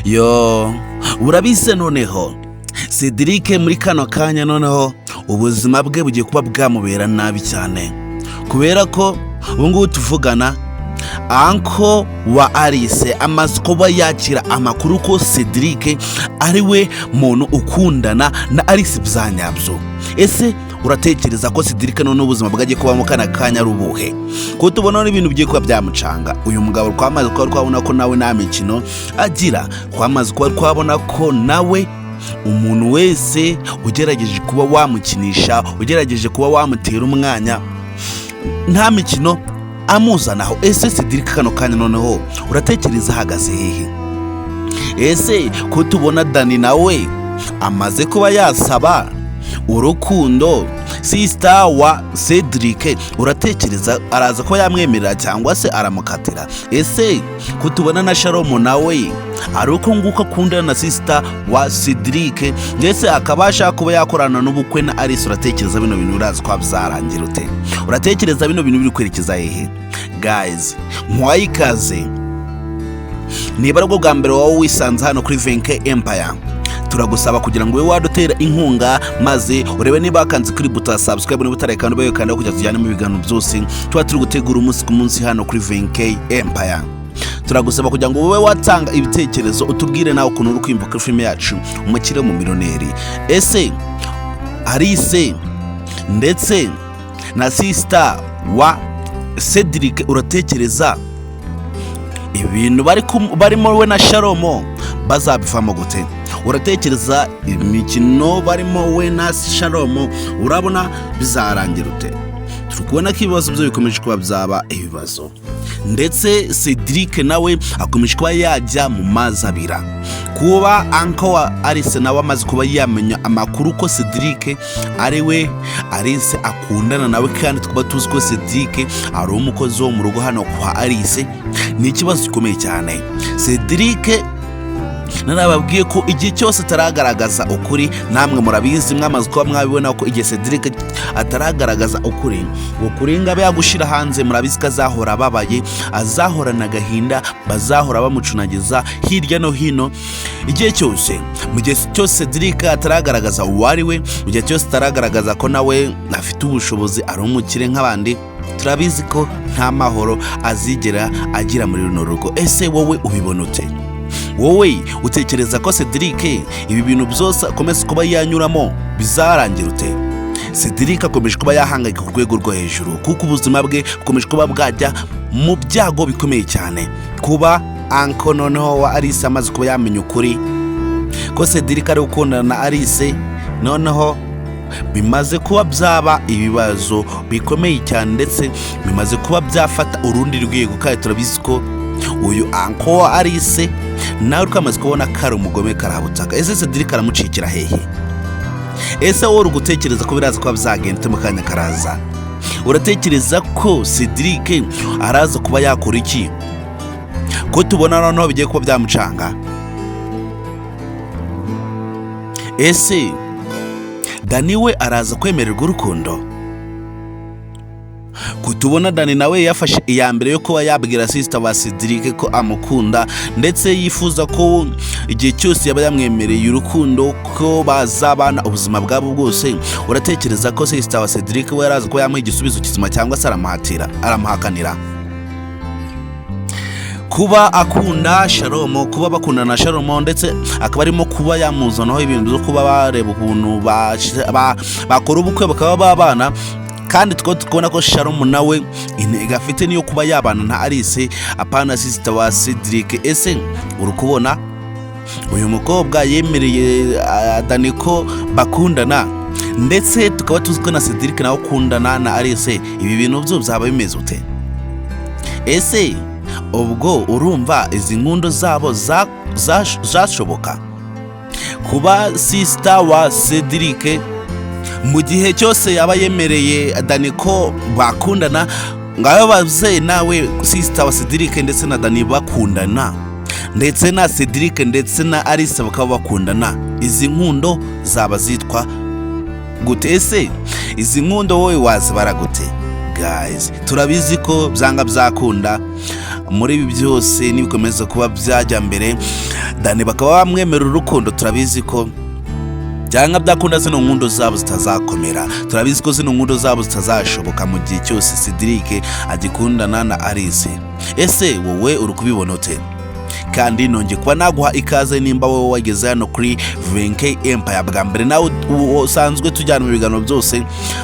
Yo, urabize. Noneho Cedric muri kano kanya, noneho ubuzima bwe bugiye kuba bwamubera nabi cyane, kubera ko ubu ngubu tuvugana uncle wa Alice amaze kuba yakira amakuru ko Cedric ari we muntu ukundana na Alice bya nyabyo. Ese uratekereza ko Cedric noneho ubuzima bwagiye kubamo kano kanya ari ubuhe, ko tubona n'ibintu bigiye kuba byamucanga? Uyu mugabo twamaze kuba twabona ko nawe nta mikino agira. Twamaze kuba twabona ko nawe umuntu wese ugerageje kuba wamukinisha, ugerageje kuba wamutera umwanya, nta mikino amuzanaho. Ese Cedric kano kanya noneho uratekereza ahagaze hehe? Ese ko tubona Dani nawe amaze kuba yasaba urukundo sister wa Cedric, uratekereza araza kuba yamwemerera cyangwa se aramukatira? Ese ko tubona na Shalomo nawe ari uko nguko akundana na sister wa Cedric, ndetse akaba ashaka kuba yakorana n'ubukwe na Alice, uratekereza bino bintu urazi ko byarangira ute? Uratekereza bino bintu biri kwerekeza hehe? Guys, nkwaye ikaze. Niba aribwo bwa mbere wowe wisanze hano kuri Venke Empire, turagusaba kugira ngo ube wadutera inkunga, maze urebe niba wakanze kuri buto ya subscribe. Niba utarekanda, ube wikanda kugira tujyane mu biganiro byose tuba turi gutegura umunsi ku munsi hano kuri Venke Empire. Turagusaba kugira ngo ube watanga ibitekerezo, utubwire nawe ukuntu uri kwiyumva kuri filime yacu Umukire mu Miliyoneri. Ese Alice ndetse na sister wa Cedric, uratekereza ibintu barimo we na Shalomo bazabivamo gute? Uratekereza imikino barimo we na Shalomo, urabona bizarangira ute? Turi kubona ko ibibazo byo bikomeje kuba byaba ibibazo, ndetse Cedric nawe akomeje kuba yajya mu mazi abira. Kuba uncle wa Alice nawe amaze kuba yamenya amakuru ko Cedric ari we Alice akundana nawe, kandi tukaba tuzi ko Cedric ari umukozi wo mu rugo hano kwa Alice, ni ikibazo gikomeye cyane. Cedric narababwiye ko igihe cyose ataragaragaza ukuri, namwe murabizi, mwamaze kuba mwabibona ko igihe Cedric ataragaragaza ukuri, ngo kuri ngo abe yagushyira hanze, murabizi ko azahora ababaye, azahorana agahinda, bazahora bamucunagiza hirya no hino igihe cyose. Mu gihe cyose Cedric ataragaragaza uwo ari we, mu gihe cyose ataragaragaza ko nawe afite ubushobozi, ari umukire nk'abandi, turabizi ko nta mahoro azigera agira muri runo rugo. Ese wowe ubibona ute? Wowe utekereza ko Cedric ibi bintu byose akomeza kuba yanyuramo bizarangira ute? Cedric akomeje kuba yahangayika ku rwego rwo hejuru, kuko ubuzima bwe bukomeje kuba bwajya mu byago bikomeye cyane. Kuba uncle noneho wa Alice amaze kuba yamenya ukuri ko Cedric ari gukundana na Alice, noneho bimaze kuba byaba ibibazo bikomeye cyane, ndetse bimaze kuba byafata urundi rwego. Kandi turabizi ko uyu uncle wa Alice nawe twamaze kubona ko ari umugome karabutaka. Ese Cedric aramucikira hehe? Ese wowe uri gutekereza ko biraza kuba byagenda mu kanya karaza? Uratekereza ko Cedric araza kuba yakora iki, ko tubona noneho bigiye kuba byamucanga? Ese Dani we araza kwemererwa urukundo, kutubona Dani nawe yafashe iya mbere yo kuba yabwira sister wa Cedric ko amukunda, ndetse yifuza ko igihe cyose yaba yamwemereye urukundo ko bazabana ubuzima bwabo bwose? Uratekereza ko sister wa Cedric we yarazi ko yamuha igisubizo kizima, cyangwa se aramuhatira, aramuhakanira? Kuba akunda Shalomo, kuba bakundana na Shalomo, ndetse akaba arimo kuba yamuzanaho ibintu byo kuba bareba ukuntu bakora ubukwe bakaba babana, kandi tukaba tukabona ko Shalomo nawe intego afite niyo kuba yabana na Alice, apana sister wa Cedric. Ese uri kubona uyu mukobwa yemereye Dani ko bakundana, ndetse tukaba tuzi ko na Cedric nawe akundana na Alice, ibi bintu byo byaba bimeze ute? Ese ubwo urumva izi nkundo zabo zashoboka? Kuba sister wa Cedric mu gihe cyose yaba yemereye Dani ko bakundana, ngaho baze nawe sister wa Cedric ndetse na Dani bakundana, ndetse na Cedric ndetse na Alice bakaba bakundana, izi nkundo zaba zitwa gute? Ese izi nkundo wowe wazibara gute? Guys, turabizi ko byanga byakunda muri ibi byose nibikomeza kuba byajya mbere. Dani bakaba bamwemerera urukundo. Turabizi ko byanga byakunda zino nkundo zabo zitazakomera. Turabizi ko zino nkundo zabo zitazashoboka mu gihe cyose Cedric agikundana na Alice. Ese wowe uri kubibona ute? Kandi nongeye kuba naguha ikaze nimba wowe wageze hano kuri Venke Empire bwa mbere, nawe usanzwe tujyana mu biganiro byose,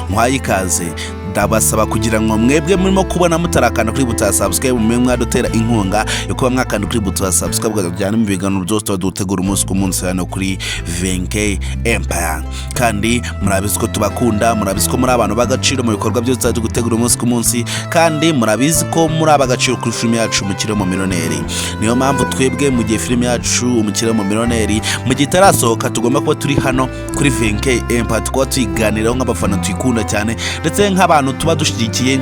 muhaye ikaze. Ndabasaba kugira ngo mwebwe murimo kubona mutarakanda kuri buto ya subscribe, mube mwadutera inkunga yo kuba mwakanda kuri buto ya subscribe, tujyana mu biganiro byose tuba dutegura umunsi ku munsi hano kuri Venke Empire. Kandi murabizi ko tubakunda, murabizi ko muri abantu b'agaciro mu bikorwa byose tuba gutegura umunsi ku munsi, kandi murabizi ko muri ab'agaciro kuri filime yacu Umukire mu Miliyoneri. Niyo mpamvu twebwe mu gihe filime yacu Umukire mu Miliyoneri mu gihe itarasohoka, tugomba kuba turi hano kuri Venke Empire, tukaba tuyiganiraho nk'abafana tuyikunda cyane, ndetse nk'abantu tuba dushyigikiye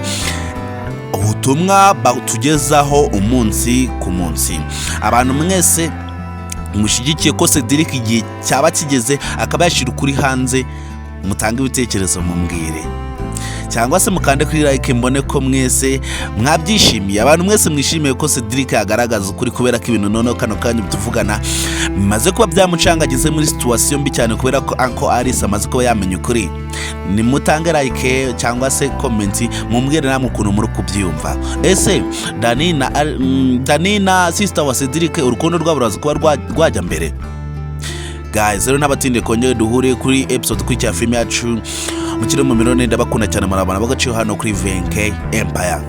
ubutumwa batugezaho umunsi ku munsi. Abantu mwese mushyigikiye ko Cedric igihe cyaba kigeze akaba yashyira ukuri hanze, mutange ibitekerezo, mumbwire cyangwa se mukande kuri like mbone ko mwese mwabyishimiye. Abantu mwese mwishimiye ko Cedric yagaragaza ukuri, kubera ko ibintu noneho kano kanya tuvugana bimaze kuba byamucangagize muri situation mbi cyane, kubera ko Uncle Alice amaze kuba yamenya ukuri. Nimutange like cyangwa se comment, mumbwire namwe ukuntu muri kubyumva. Ese Dani na sister wa Cedric, urukundo rwabo ruraza kuba rwajya mbere? Guys, rero n'abatinde, kongere duhure kuri episode ikurikira filime yacu Mukire mu Miliyoni. Ndabakunda cyane, murabana b'agaciro hano kuri Venke Empire.